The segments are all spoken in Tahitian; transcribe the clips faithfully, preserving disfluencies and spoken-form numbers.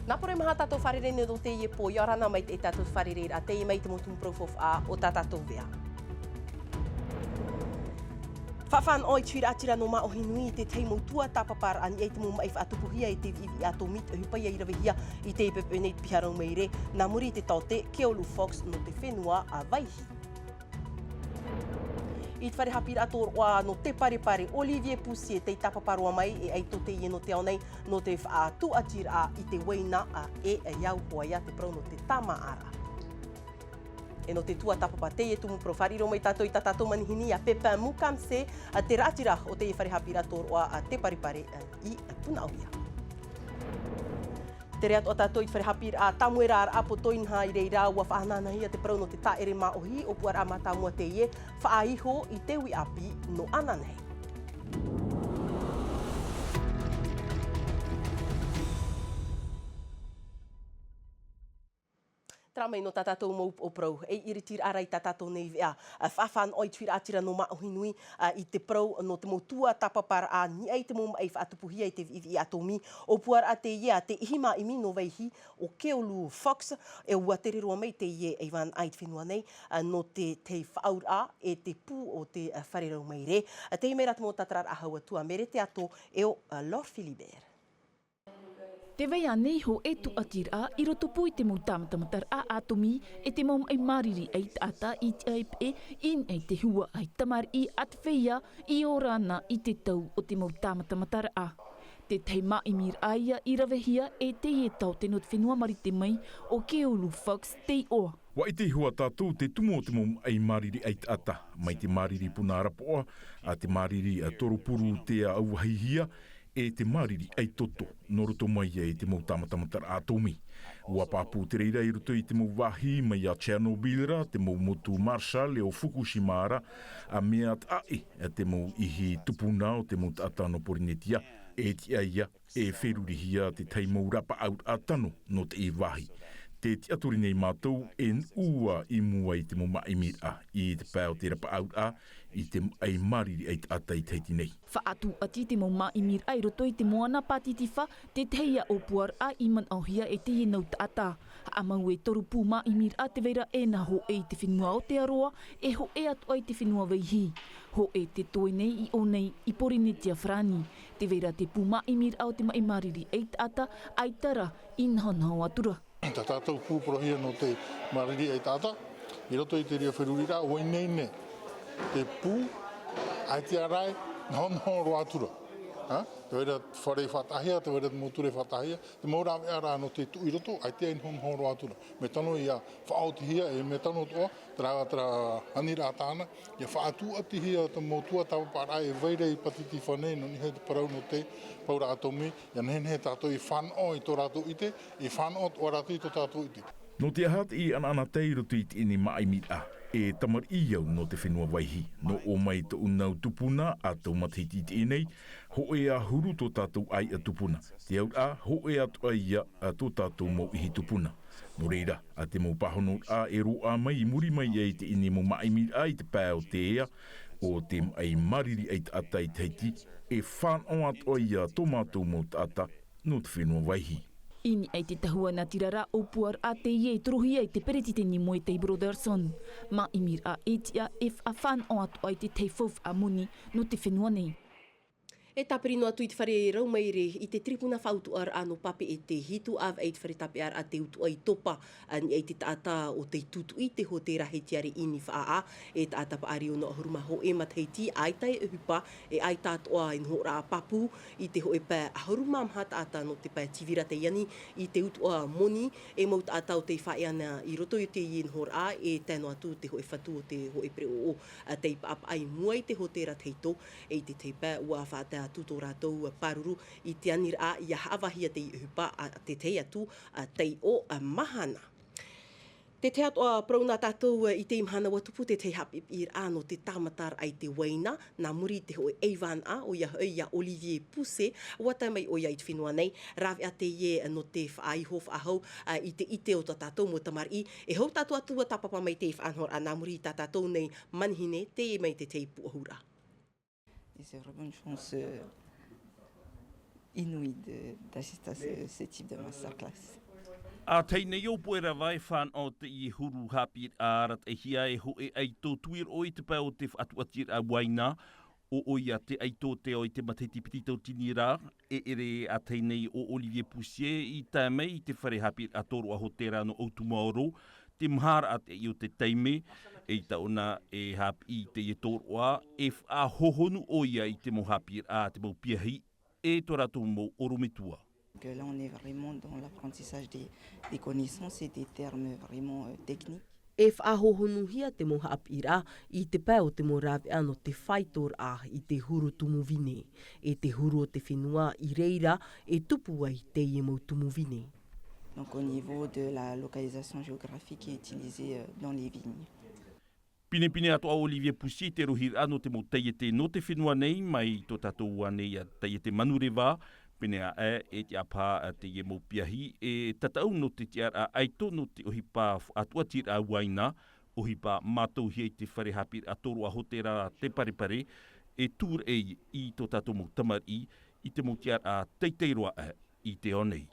Nā pore maha tātou fārerei nei nō teie pō, ʻia ora na mai te tātou fārereiraʻa teie mai te mau tumu parau faufaʻa o tā tātou veʻa. Faʻafānaʻo i te huiraʻatira nō Māʻohi nui i te tahi mau tuatāpaparaʻa i niʻa i te mau maʻi faʻatupuhia e te viʻiviʻi ʻātōmī, te ʻohipa ia i ravehia i te pepe nei te piha rau maire, nā muri i te taote Keolu Fox nō te fenua a Vaihi. I te fare haʻapiʻiraʻa tōroʻa nō Te Parepare, Olivier Poussier tei tāpapa roa mai e ʻaito teie nō te ao nei, nō te faʻatūʻatiraʻa i te uaina, ʻe ʻia au hoʻi ia te parau nō te tāmāʻaraʻa. E nō te tuatāpapa teie tumu parau, fārerei mai tātou i tā tātou manihini, ʻo Pepin Mukamse, te raʻatira o teie fare haʻapiʻiraʻa tōroʻa a Te Parepare i Punaʻauia. Tere atu ā tātou i te fare haʻapiʻiraʻa Tamuera Raʻapoto, inaha i reira ʻua faʻahanahanahia te parau nō te tāʻere māʻohi, ʻōpuaraʻa mātāmua teie, faʻaiho i te uʻi ʻāpī nō ʻananahi. Terā mai nō tā tātou mau upoʻo parau, e iritiraʻa rā i tā tātou nei veʻa, ā, faʻafānaʻo i te huiraʻatira nō Māʻohi nui, ā, i te parau nō te mau tuatāpaparaʻa i niʻa i te mau maʻi faʻatupuhia e te viʻiviʻi ʻātōmī, ʻōpuaraʻa teie a te ʻihi māʻimi nō Vaihi, ʻo Keolu Fox, e ʻua tere roa mai teie i vānaʻa i te fenua nei, ā, nō te, te faʻaauraʻa e te pū o te, ā, fare rau maire. Ā, teie mai rā te mau tātararaʻa hau atu a Mere Teato e ʻo, ā, Laure Philibert. Tē vai ānei hōʻē tuatiraʻa i rotopū i te mau tāmatamataraʻa ʻātōmī e te mau maʻi māriri ʻaitaʻata i te ʻāipeʻe i niʻa i te huaʻai tamariʻi a te feiā i ora na i te tau o te mau tāmatamataraʻa? Te tahi māʻimiraʻa ia i ravehia e teie taote nō te fenua Marite mai, ʻo Keolu Fox tei ʻoa. ʻUa ʻite iho ā tātou te tumu o te mau maʻi māriri ʻaitaʻata, mai te māriri puna arapoʻa, ā te māriri a toropuru te auahihia, e te māriri ʻaitoto, nō roto mai ia i te mau tāmatamataraʻa ʻātōmī. ʻUa pāpū te reira i roto i te mau vāhi mai iā Chernobyl ra, te mau motu Marshall e ʻo Fukushima ra, ā, mea taʻa ʻē te mau ʻihi tupuna o te mau taʻata nō Porinetia, e tiʻa ia e ferurihia te tahi mau rapaʻauraʻa tano nō teie vāhi. Tē tiʻaturi nei mātou e nuʻu ā i mua i te mau māʻimiraʻa i te pae o te rapaʻauraʻa i te maʻi māriri ʻaitaʻata i Tahiti nei. Faʻatūʻati te mau māʻimiraʻa i roto i te moana Pātitifā, te tahi ā ʻōpuaraʻa i manaʻohia e teie nau taʻata. Haʻamau e toru pū māʻimiraʻa, tē vai ra ʻēna hōʻē i te fenua Aotearoa, e hōʻē atoʻa i te fenua Vaihi. Hōʻē te toe nei i ʻō nei i Porinetia Farāni. Tē vai ra te pū māʻimiraʻa o te maʻi māriri ʻaitaʻata, ʻaita rā i nahonaho atu ra. Tā tātou pū parauhia nō te māriri ʻaitaʻata, i roto i te reira feruriraʻa, ʻua ineine te pū, ʻaita rā e nahonaho roa atu ra. Ā, tē vai ra te fare faʻataʻahia, tē vai ra te mau ture faʻataʻahia, te mau rāveʻa rā nō te tuʻu i roto, ʻaita e nahonaho roa atu ra. Mea tano ʻia faʻaotihia, e mea tano atoʻa, terā, terā aniraʻa tāna, ʻia faʻatūʻatihia te mau tuatāpaparaʻa e vai ra i Pātitifā nei, nō niʻa i te parau nō te pauʻa ʻātōmī, ʻia nehenehe tātou e fānaʻo i tō rātou ʻite, e fānaʻo atoʻa rātou i tō tātou ʻite. Nō te aha teie ʻanaʻanatae i roto i teie māʻimiraʻa, e tamariʻi au nō te fenua Vaihi, nō ʻō mai tōʻu nau tupuna a tō matahiti i teie nei, hōʻē ʻahuru tō tātou ʻāiʻa tupuna. Te auraʻa, hōʻē atoʻa ia a tō tātou mau ʻihi tupuna. Nō reira, ā te mau pāhonoraʻa e roaʻa mai i muri mai ai i teie mau māʻimiraʻa i te pae o te ea, ʻo te maʻi māriri ʻaitaʻata i Tahiti, e fānaʻo atoʻa ia tō mātou mau taʻata nō te fenua Vaihi. I niʻa i te tahua natirara ʻōpuaraʻa teie e torohia e te peretiteni Moetai Brotherson. Māʻimiraʻa e tiʻa e faʻafānaʻo atoʻa i te tahi faufaʻa moni nō te fenua nei. E tāpiri noa atu i te fare rau maire i te tiripuna faʻautuʻaraʻa nō Papeʻete, hitu ʻāvaʻe i te fare tāpeʻaraʻa Te Utuʻa i topa, ā, i niʻa i te taʻata o tei tūtuʻi te hōtēra Hetiare Inn i Faʻaʻā, e taʻata paʻari ono ʻahuru mā hōʻē matahiti, ʻaita e ʻohipa, e ʻaita atoʻa e nohoraʻa pāpū i te hōʻē pae ʻahuru mā maha taʻata nō te pae tīvira tei ani i Te Utuʻa moni, e mau taʻata o tei faʻaea ana i roto i teie nohoraʻa, e tae noa atu te hōʻē fatu o te hōʻē pereʻoʻo, ā, tei paʻapaʻa i mua i te hōtēra tahito, e i te tahi pae, ʻua faʻatae atu tō rātou pāruru i te aniraʻa ʻia haʻavāhia teie ʻohipa, ā, te tahi atu, ā, taiʻo, ā, mahana. Te tahi atoʻa parau nā tātou, ā, i teie mahana ʻua tupu te tahi haʻapiʻiraʻa nō te tāmataraʻa i te uaina, nā muri i te hōʻē ʻaivānaʻa, ʻoia hoʻi iā Olivier Poussier, ʻua tae mai ʻoia i te fenua nei, rāveʻa teie nō te faʻaiho faʻahou, ā, i te ʻite o tā tātou mau tamariʻi, e hou tātou atu ʻua tāpapa mai te faʻanahoraʻa nā muri i tā tātou nei manihini, teie mai te tahi pūʻohuraʻa. Et c'est vraiment une chance, euh, inouï de, d'assister à ce, ce type de masterclass. A tahi nei ʻōpuaraʻa e fānaʻo teie huru haʻapiʻiraʻa arataʻihia e hōʻē ʻaito tuiroʻo i te pae o te faʻatuatiraʻa uaina. ʻO ʻoia te ʻaito o te ao i te matahiti piti tauatini ra, e ʻere a tahi nei ʻo Olivier Poussier i tae mai i te fare haʻapiʻiraʻa tōroʻa hōtēra nō Outumaoro, te maharaʻa teie o te taime, e i taʻona e haʻapiʻi i teie tōroʻa, e faʻahohonu ʻoia i te mau haʻapiʻiraʻa, te mau piahi, e tō rātou mau ʻorometua. Que là, on est vraiment dans l'apprentissage des, des connaissances et des termes vraiment, euh, techniques. E faʻahohonuhia te mau haʻapiʻiraʻa i te pae o te mau rāveʻa nō te faitoraʻa i te huru tumu vine, e te huru o te fenua i reira e tupu ai teie mau tumu vine. Donc au niveau de la localisation géographique qui est utilisée, euh, dans les vignes. Pinepine atoʻa ʻo Olivier Poussier i te rohiraʻa nō te mau taiete nō te fenua nei, mai tō tātou ānei ia taiete manureva, pēneiaʻe e tiʻa paha teie mau piahi, e tataʻu nō te tiʻaraʻa ʻaito nō te ʻohipa faʻatuatiraʻa uaina, ʻohipa mātauhia i te fare haʻapiʻiraʻa tōroʻa hōtēra te parepare, e tūraʻi i tō tātou mau tamariʻi, i te mau tiʻaraʻa teitei roa aʻe i te ao nei.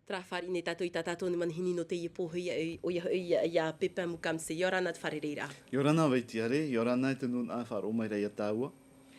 Terā fāriʻi nei tātou i tā tātou nei manihini nō teie pō, ʻoia, ʻoia hoʻi ia, ia Pepin Mukamse, ʻia ora na te fārereiraʻa. ʻIa ora na Vaitiare, ʻia ora na e te nūnaʻa e faʻaroʻo mai ra ia tāua.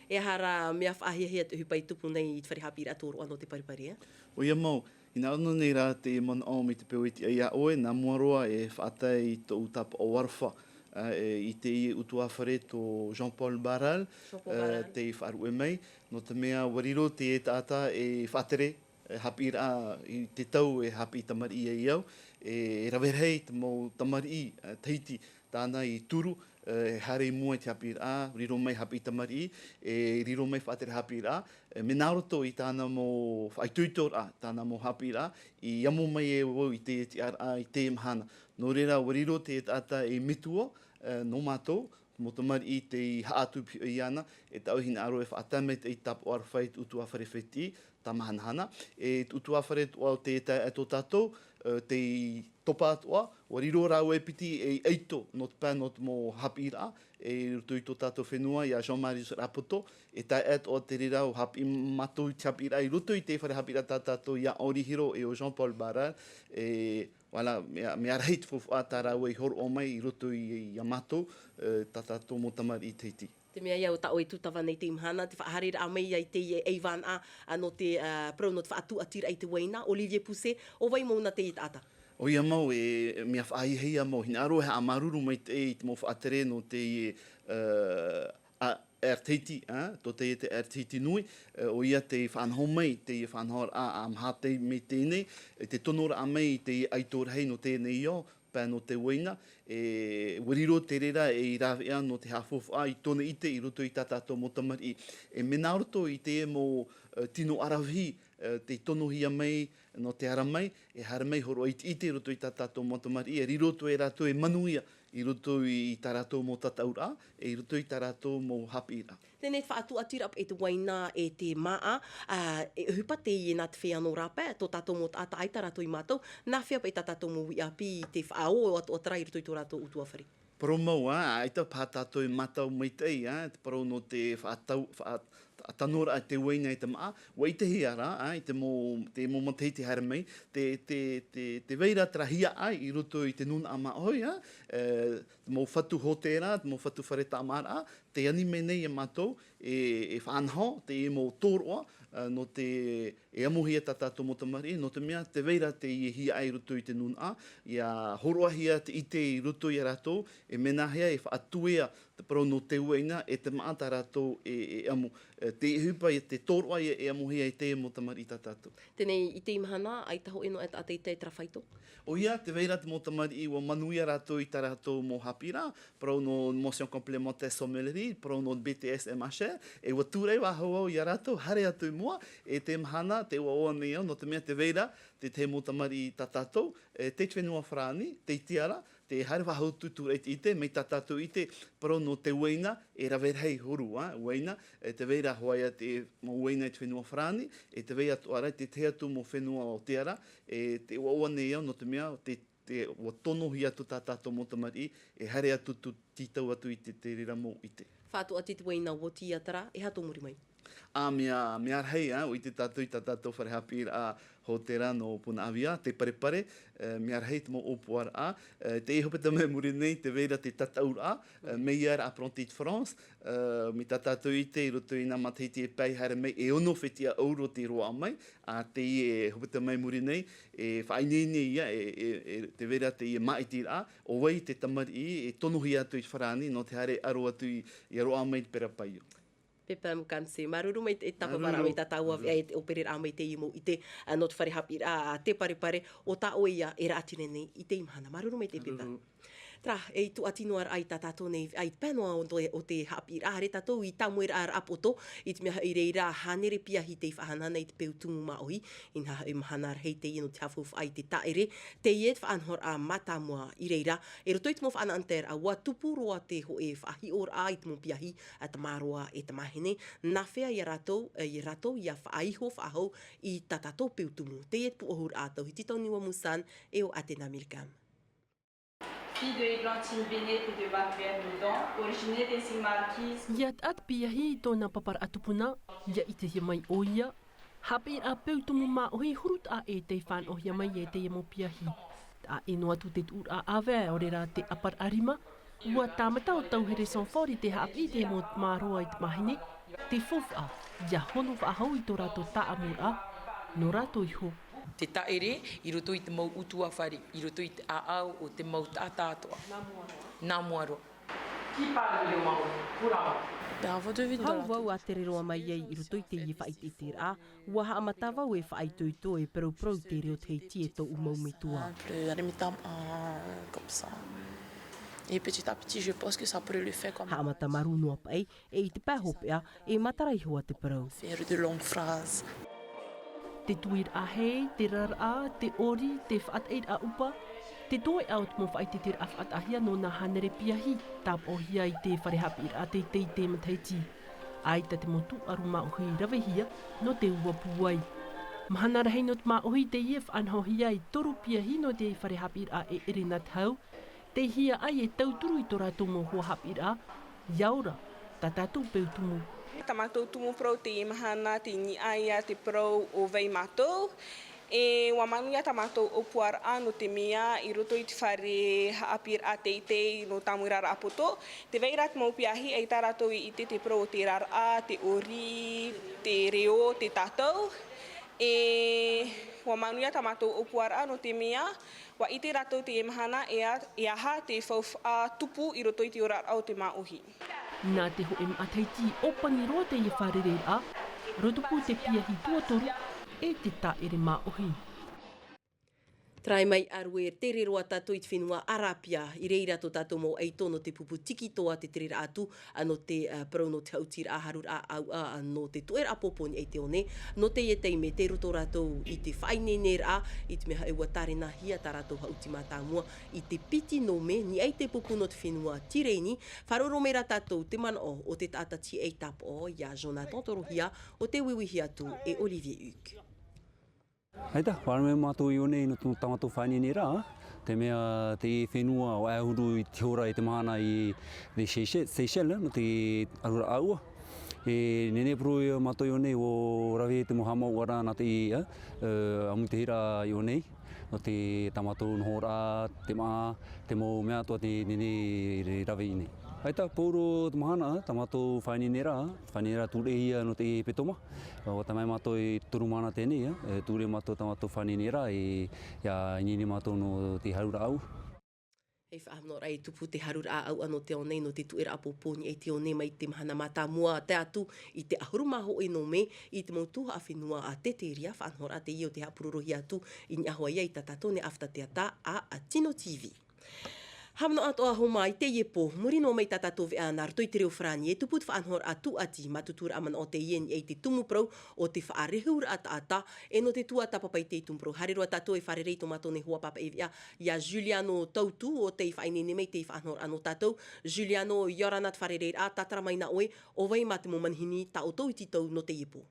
E aha rā mea faʻahiahia te ʻohipa i tupu nei i te fare haʻapiʻiraʻa tōroʻa nō te parepare, ā? ʻOia mau, hinaʻaro nei rā te manaʻo mai te peu e tiʻa iā ʻoe, nā mua roa e faʻatae i tōʻu tāpaʻo aroha, ā, e, i teie ʻutuāfare tō Jean-Paul Barral, Jean-Paul ā, Barral. Tei faʻaruʻe mai, nō te mea ʻua riro teie taʻata e faʻatere, e, haʻapiʻiraʻa i te tau e haʻapiʻi tamariʻi ai au, e rave rahi te mau tamariʻi, e, Tahiti, tāna i turu, e, haere i mua i te haʻapiʻiraʻa, riro mai haʻapiʻi tamariʻi, e riro mai faʻatere haʻapiʻiraʻa, e, mea nā roto i tāna mau faʻaitoitoraʻa, tāna mau haʻapiʻiraʻa, i amo mai e au i te tiʻaraʻa i te mahana. Nō reira, ʻua riro te taʻata e metua, e, nō mātou, mau tamariʻi tei haʻaʻatu pihaʻi iāna, e tāʻu e hinaʻaro e faʻatae maitaʻi tāpaʻo aroha i te ʻutuāfare fētiʻi, tāmahanahana, e te ʻutuāfare atoʻa o te taeaʻe tō tātou, e, tei topa atoʻa, ʻua riro rāua e piti ei ʻaito nō te pae nō te mau haʻapiʻiraʻa, e i roto i tō tātou fenua iā Jean-Marius Rapoto, e taeaʻe atoʻa te reira ʻua haʻapiʻi mātou i te haʻapiʻiraʻa i roto i te fare haʻapiʻiraʻa tā tātou iā Henri Hiro e ʻo Jean-Paul Barral, e Voilà, mea, mea rahi te faufaʻa tā rāua i hōroʻa mai i roto i, i, iā mātou, e, tā tātou mau tamariʻi Tahiti. Te mea ia, ʻo tā ʻoe e tūtava nei teie mahana, te faʻahaereraʻa mai ia i teie ʻaivānaʻa, ā, nō te, ā, parau nō te faʻatuatiraʻa i te uaina, Olivier Poussier, ʻo vai mau na teie taʻata? ʻOia mau, e, mea faʻahiahia mau, hinaʻaro e haʻamāuruuru maitaʻi i te mau faʻatere nō teie, e, a, Air Tahiti, ā, tō teie te Air Tahiti nui, e, ʻoia tei faʻanaho mai, teie faʻanahoraʻa ʻa maha tei mai teie nei, e, te tonoraʻa mai i teie ʻaito rahi nō teie nei ao, pae nō te uaina, e, ʻua riro te reira ei rāveʻa nō te haʻafaufaʻa i tōna ʻite i roto i tā tātou mau tamariʻi. E mea nā roto i teie mau, e, tino ʻaravihi, e, tei tonohia mai nō te ara mai, e haere mai hōroʻa i te ʻite i roto i tā tātou mau tamariʻi, e riro atu e rātou e manuia i roto i tā rātou mau tataʻuraʻa, e i roto i tā rātou mau haʻapiʻiraʻa. Teie te faʻatuatiraʻa paʻi i te uaina e te māʻa, ā, e ʻohipa teie nā te feiā nō rāpae, tō tātou mau taʻata ʻaita rātou i mātau, nā hea paʻi tā tātou mau uʻi ʻāpī i te faʻaō atoʻa terā i roto i tō rātou ʻutuāfare. Parau mau, ā, ʻaita paha tātou e mātau maitaʻi, ā, te parau nō te faʻatau, faʻa-, faʻatanoraʻa te uaina e te māʻa, ʻua ʻitehia rā, ā, i te mau, te mau matahiti haere mai, te, te, te, te vai ra terā hiaʻai i roto i te nūnaʻa māʻohi, ā, e, te mau fatu hōtēra, te mau fatu fare tāmāraʻa, tē ani mai nei iā mātou, e, e faʻanaho, teie mau tōroʻa, ā, nō te, e amohia tā tātou mau tamariʻi, nō te mea, tē vai ra teie hiaʻai i roto i te nūnaʻa, ʻia hōroʻahia te ʻite i roto iā rātou, e mea nā hea e faʻatuea te parau nō te uaina, e te māʻa tā rātou e, e amo, e, te ʻohipa, e te tōroʻa ia e amohia e teie mau tamariʻi tā tātou. Teie nei, i teie mahana, ʻaita hōʻē noa e taʻata i tae i terā faito? ʻOia, tē vai ra te mau tamariʻi ʻua manuia rātou i tā rātou mau haʻapiʻiraʻa, parau nō mention complémentaire sommellerie, parau nō B T S M H R, e ʻua tūraʻi faʻahou au iā rātou, haere atu i mua, e teie mahana, tē ʻoaʻoa nei au, nō te mea tē vai ra te tahi mau tamariʻi tā tātou, e, tei te fenua Farāni, tei Tiara, tē haere faʻahou atu tūraʻi i te ʻite, mai tā tātou ʻite, parau nō te uaina, e rave rahi huru, ā, uaina, e tē vai ra hoʻi ia te mau uaina i te fenua Farāni, e tē vai atoʻa ra i te tahi atu mau fenua o Tiara, e tē ʻoaʻoa nei au, nō te mea, te, te, ʻua tonohia atu tā tātou mau tamariʻi, e haere atu tū tītau atu i te, te reira mau ʻite. Faʻatuati te uaina oti ia terā, e aha tō muri mai? Ā, mea, mea rahi, ā, ʻua ʻite tātou i tā tātou fare haʻapiʻiraʻa hōtēra nō Punaʻauia, te parepare, e, mea rahi te mau ʻōpuaraʻa, e, teie hepetoma i muri nei, tē vai ra te tataʻuraʻa, e, mai ia rā Apprenti de France, e, mai tā tātou i ʻite i roto i nā matahiti e pae haere mai, e ono fetiʻa ʻauro tei roaʻa mai, ā, teie hepetoma i muri nei, e faʻaineine ia, e, e, e, tē vai ra teie māʻitiraʻa, ʻo vai te tamariʻi, e tonohia atu i te farāni, nō te haere ʻaro atu i, ʻia roaʻa mai i te Pera Paio. Pepa Mukamse, māuruuru maitaʻi i te tāpaʻo raʻa mai tā tāua veʻa e te ʻōpereraʻa mai teie mau ʻite, ā, nō te fare haʻapiʻiraʻa, ā, te parepare, ʻo tā ʻoe ia e raʻatira nei i teie mahana. Māuruuru maitaʻi, Pepa. Māuruuru. Terā, e tuʻatinoaraʻa i tā tātou nei, ā, i te pae noa o te, o te haʻapiʻiraʻa, haere tātou i te tāmoeraʻa poto, i te mea hoʻi i reira hānere piahi tei faʻahanahana i te peu tumu māʻohi, inaha e mahana rahi teie nō te haʻafaufaʻa i te tāʻere, teie te faʻanahoraʻa mātāmua i reira, i roto i te mau faʻanahoraʻa, ʻua tupu roa te hōʻē faʻahiʻoraʻa i te mau piahi, ā, tamāroa e tamāhine, nā hea ia rātou, e, ia rātou ia faʻaiho faʻahou i tā tātou peu tumu. Teie te pūʻohuraʻa a Tauhiti Tauniua Musan, e ʻo Atena Milgam. Fille de Églantine Bennett et de Marc Bernaudon, originaire des îles Marquises. ʻIa taʻa te piahi i tōna paparaʻa tupuna, ʻia ʻitehia mai ʻoia. Haʻapiʻiraʻa peu tumu māʻohi huru taʻa ʻē tei faʻanahohia mai e teie mau piahi. Taʻa ʻē noa atu te tuʻuraʻa ʻāvae, ʻaore rā te ʻāparaʻa rima. ʻUa tāmata ʻo Tauhere Sanford i te haʻapiʻi i te mau tamāroa e tamāhine, te faufaʻa, ʻia hono faʻahou i tō rātou tāʻamuraʻa, nō rātou iho. Te tāʻere i roto i te mau ʻutuāfare, i roto i te ʻāʻau o te mau taʻata atoʻa. Nā mua roa. Qui parle le maori couramment. Ben, avant de venir dans la Hau vau a tere roa mai ai i roto i teie faʻaʻiteʻiteraʻa, ʻua haʻamata vau e faʻaitoito e paraparau i te reo Tahiti e tōʻu mau metua. Simple, ermita, euh, comme ça. Et petit à petit, je pense que ça pourrait le faire comme Haʻamata marū noa paʻi, e i te pae hopeʻa, e matara iho ā te parau. Faire de longues phrases. Te tuiraʻa hei, te raraʻa, te ʻori, te faʻataʻiraʻa ʻupa, te toeʻa o te mau faʻaʻiteʻiteraʻa faʻataʻahia nō nā hānere piahi, tāpaʻohia i te fare haʻapiʻiraʻa teitei i te matahiti. ʻAita te mau tūʻaro māʻohi ravehia nō te ua pūai. Mahana rahi nō te māʻohi teie faʻanahohia i toru piahi nō te fare haʻapiʻiraʻa e ʻere nā te hau, tei hia ai e tauturu i tō rātou mau hoa haʻapiʻiraʻa, ʻia ora, tā tātou peu tumu. Tā mātou tumu parau teie mahana, tei niʻa ia te parau ʻo vai mātou. E ʻua manuia tā mātou ʻōpuaraʻa nō te mea i roto i te fare haʻapiʻiraʻa teitei nō tāmoeraʻa poto, tē vai ra te mau piahi ʻaita rātou i ʻite te parau o te raraʻa, te ʻori, te reo, te tatau. E ʻua manuia tā mātou ʻōpuaraʻa nō te mea, ʻua ʻite rātou teie mahana e a-, e aha te faufaʻa tupu i roto i te oraraʻa o te māʻohi. Nā te hōʻē matahiti ʻōpani roa teie fārereiraʻa, roto pū te piahi tuatoru e te tāʻere māʻohi. Tarai mai ʻāruʻe, tere roa tātou i te fenua Arapia, i reira tō tātou mau ʻaito nō te pupu tiki toa te tereraʻa atu, ā, nō te, ā, parau nō te haʻutiraʻa haruraʻa ʻauʻa, ā, nō te tuʻeraʻa pōpō i niʻa i te one. Nō teie taime, tei roto rātou i te faʻaineineraʻa, i te mea hoʻi ʻua tārenahia tā rātou haʻuti mātāmua i te piti nō mē, i niʻa i te pupu nō te fenua Tireni. Faʻaroʻo mai ra tātou te manaʻo o te taʻata tiaʻi tāpaʻo, ia Jonathan Torohia, ʻo tei uiuihi atu e Olivier Hugues. ʻAita, ʻua haere mai mātou i ʻō nei nō te, tā mātou faʻaineineraʻa, te mea te fenua ʻua ʻae huru i te hora e te mahana i te Seychelles, Seychelles, nō te haruraʻa ʻauʻa. E nehenehe e parau ia mātou i ʻō nei, ʻua rave te mau haʻamāuʻaraʻa nā te, ā, ā, ʻāmuitahiraʻa i ʻō nei, nō te, tā mātou nohoraʻa, te māʻa, te mau mea atoʻa tē nehenehe e rave i ʻō nei. ʻAita, pauroa te mahana, tā mātou faʻaineineraʻa, faʻaineineraʻa tūreʻahia nō te hepetoma. ʻUa tae mai mātou i te toru mahana teie nei, ā, e tūreʻahia mātou tā mātou faʻaineineraʻa, e, ʻia ineine mātou nō te haruraʻa ʻauʻa. E faʻahaʻamanaʻo ra e tupu te haruraʻa ʻauʻa nō te ao nei, nō te tuʻeraʻa pōpō i niʻa i te one mai te mahana mātāmua tae atu i te ʻahuru mā hōʻē nō mē i te mau tuhaʻa fenua a Teteria, faʻanahoraʻa teie ʻo tei haʻapurorohia atu i niʻa hoʻi ia i tā tātou nei ʻāfata teata a, a Tino T V. Haʻamanaʻo atoʻa hoʻi mai i teie pō, muri noa mai tā tātou veʻa nā roto i te reo farāni, e tupu te faʻanahoraʻa tūʻati, mātutururaʻa manaʻo teie i niʻa i te tumu parau o te faʻarehuraʻa taʻata, e nō te tuatāpapa i te tumu parau. Haere roa tātou e fārerei i tō mātou nei hoa pāpaʻi veʻa, ia Juliano Tautu, ʻo tei faʻaineine mai i te faʻanahoraʻa nō tātou. Juliano, ʻia ora na te fārereiraʻa, tātara mai na ʻoe, ʻo vai mā te mau manihini tā ʻoutou i tītau nō teie pō?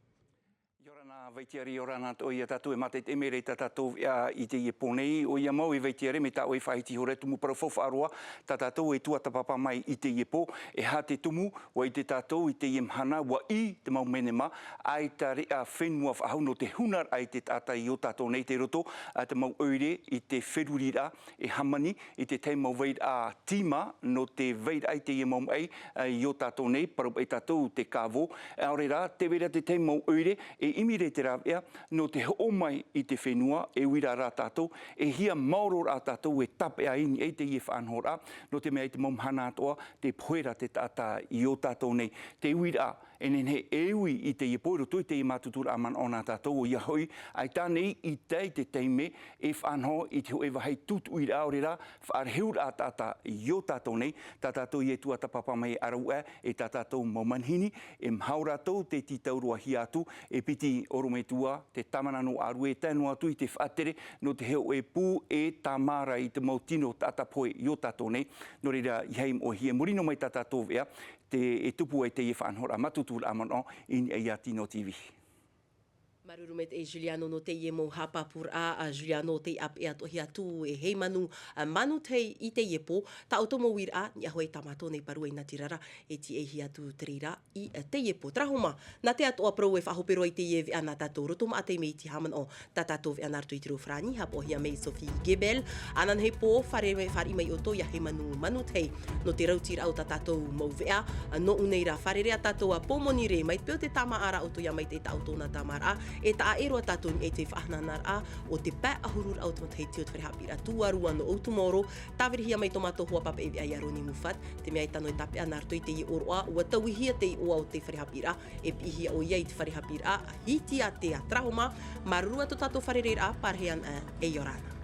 ʻIa ora na Vaitiare, ʻia ora na ʻoutou ia tātou, e mātaʻitaʻi mai ra tā tātou veʻa i teie pō nei. ʻOia mau e Vaitiare, mai tā ʻoe e faʻahiti ihora tumu parau faufaʻa roa tā tātou e tuatāpapa mai i teie pō. E aha te tumu? ʻUa ʻite tātou i teie mahana, ʻua ʻī te mau menema, ʻaita reʻa fenua faʻahou nō te hunaraʻa i te taʻata i ō tātou nei, tei roto ā te mau ʻoire i te feruriraʻa, e hāmani i te tahi mau vairaʻa tīma nō te vairaʻa i teie mau maʻi, ā, i ō tātou nei, parau paʻi tātou te kāvō. ʻAore rā, tē vai ra te tahi mau ʻoire e ʻimi ra i te rāveʻa nō te hoʻo mai i te fenua, e uiraʻa rā tātou, e hia maoro rā tātou e tāpeʻa i niʻa i teie faʻanahoraʻa, nō te mea i te mau mahana atoʻa, tē pohe ra te taʻata i ō tātou nei. Te uiraʻa, e nehenehe e ui i teie pō, i roto i teie mātuturaʻa manaʻo nā tātou, ʻoia hoʻi, ʻaita nei i tae i te taime e faʻanaho i te hōʻē vāhi tūtuʻiraʻa, ʻaore rā, faʻarehuraʻa taʻata i ō tātou nei, tā tātou e tuatāpapa mai e ʻaravihi, e tā tātou mau manihini, e maha ō rātou tē tītau-roa-hia atu, e piti ʻorometua, te tāmana nō ʻĀrue, e tae noa atu i te faʻatere nō te hōʻē pū e tāmāra i te mau tino taʻata pohe i ō tātou nei. Nō reira, ʻeiaha e moʻehia, e muri noa mai tā tātou veʻa, tē, e tupu ai teie faʻanahoraʻa mātuturaʻa manaʻo i niʻa iā Tino TV. Māuruuru maitaʻi Juliano nō teie mau haʻapāpūraʻa. A Juliano, tei ʻāpeʻe atoʻa hia atu e Heimanu, a, Manutehi i teie pō, tā ʻoutou mau uiraʻa, niʻa hoʻi tā mātou nei parau i Natirara, e tīaʻi hia atu te reira i, a, teie pō. Terā Homa, nā te atoʻa parau e faʻahope roa i teie veʻa nā tātou, roto maʻa teie mau iti haʻamanaʻo, tā tātou veʻa nā roto i te reo farāni, haʻapaʻohia mai Sophie Gebel. Ananahi pō, fāriʻi mai, fāriʻi mai ʻoutou iā Heimanu Manutehi nō te rautiraʻa o tā tātou mau veʻa. Nō ʻō nei rā, fārerei ā tātou ā Pōmonire, mai te peu tē tāmā ra ʻoutou, ʻia maitaʻi tā ʻoutou nā tāmāraʻa, e taʻa ʻē roa tātou i te faʻahanahanaraʻa o te pae ʻahururaʻa o te matahiti o te fare haʻapiʻiraʻa tuarua nō Outumaoro. Tāvirihia mai tō mātou hoa papaʻi veʻa iā Roni Mufat, te mea e tano e tāpeʻa nā roto i teie ʻōroʻa, ʻua tauihia te iʻoa o te fare haʻapiʻiraʻa, e piʻihia ʻoia i te fare haʻapiʻiraʻa Hitiatea. Terā Homa, māuruuru atu tō tātou fārereiraʻa, pārahi ana, e ʻia ora na.